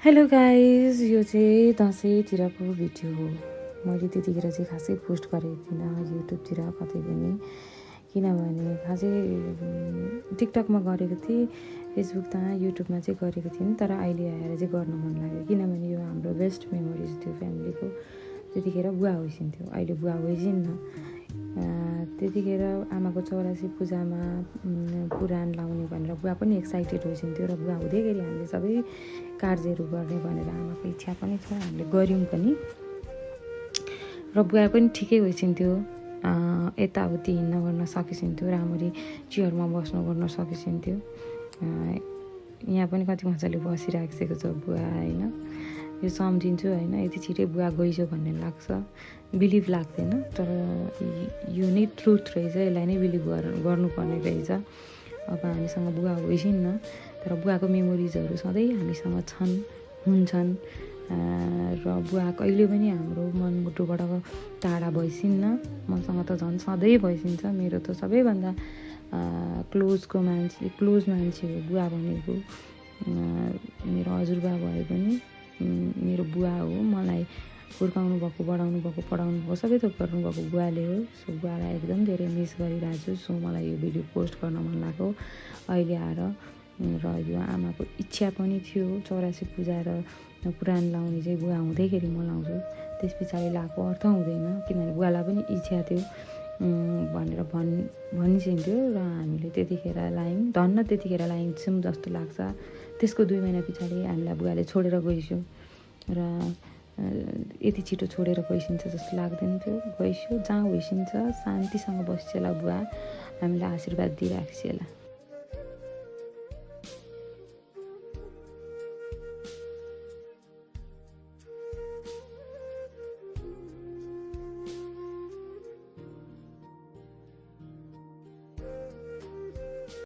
Hello guys, यो चाहिँ दसैँतिरको video हो। मैले त्यतिखेर चाहिँ खासै पोस्ट गरेको थिइनँ युट्युबतिर कतै पनि, किनभने खासै टिकटकमा गरेको थिएँ, फेसबुक त युट्युबमा चाहिँ गरेको थिएँ। तर अहिले आएर चाहिँ गर्न मन लाग्यो, किनभने यो हाम्रो बेस्ट मेमोरिज थियो फ्यामिलीको। त्यतिखेर बुवा होइसिन्थ्यो, अहिले बुवा होइसिन्न। त्यतिखेर आमाको 84 पूजामा पुराण लाउने भनेर बुवा पनि एक्साइटेड होइसिन्थ्यो र बुवा हुँदैखेरि हामीले सबै कार्यहरू गर्ने भनेर आमाको इच्छा पनि थियो, हामीले गऱ्यौँ पनि। र बुवा पनि ठिकै होइसिन्थ्यो, यताउति हिँड्न गर्न सकिसिन्थ्यो, राम्ररी चेयरमा बस्नु गर्न सकिसिन्थ्यो। यहाँ पनि कति मजाले बसिराखिसकेको छ बुवा, होइन। यो सम्झिन्छु, होइन, यति छिटै बुवा गइसो भन्ने लाग्छ, बिलिभ लाग्दैन। तर यो नै ट्रुथ रहेछ, यसलाई नै बिलिभ गर्नुपर्ने रहेछ। अब हामीसँग बुवा होइसिन्न, तर बुवाको मेमोरिजहरू सधैँ हामीसँग हुन्छन्। र बुवा कहिले पनि हाम्रो मनमुटुबाट टाढा भइसिन्न। मसँग त झन् सधैँ भइसिन्छ। मेरो त सबैभन्दा क्लोज मान्छे हो बुवा भनेको। मेरो हजुरबा भए पनि मेरो बुवा हो। मलाई हुर्काउनु भएको, बढाउनु भएको, पढाउनु भएको, सबै थोक गर्नुभएको बुवाले हो। सो बुवालाई एकदम धेरै मिस गरिरहेको छु। सो मलाई यो भिडियो पोस्ट गर्न मन लाग्यो अहिले आएर। र यो आमाको इच्छा पनि थियो, 84 पूजा र पुराण लाउने चाहिँ बुवा हुँदैखेरि म लाउँछु, त्यस पछाडि लाएको अर्थ हुँदैन, किनभने बुवालाई पनि इच्छा थियो भनेर भनिसिन्थ्यो। र हामीले त्यतिखेर लायौँ, धन्न त्यतिखेर लाइन्छौँ जस्तो लाग्छ। त्यसको 2 महिना पछाडि हामीलाई बुवाले छोडेर गइस्यो, र यति छिटो छोडेर गइसिन्छ जस्तो लाग्दैन थियो। गइस्यो, जहाँ होइसिन्छ शान्तिसँग बसिसला बुवा, हामीलाई आशीर्वाद दिइराख्छ होला।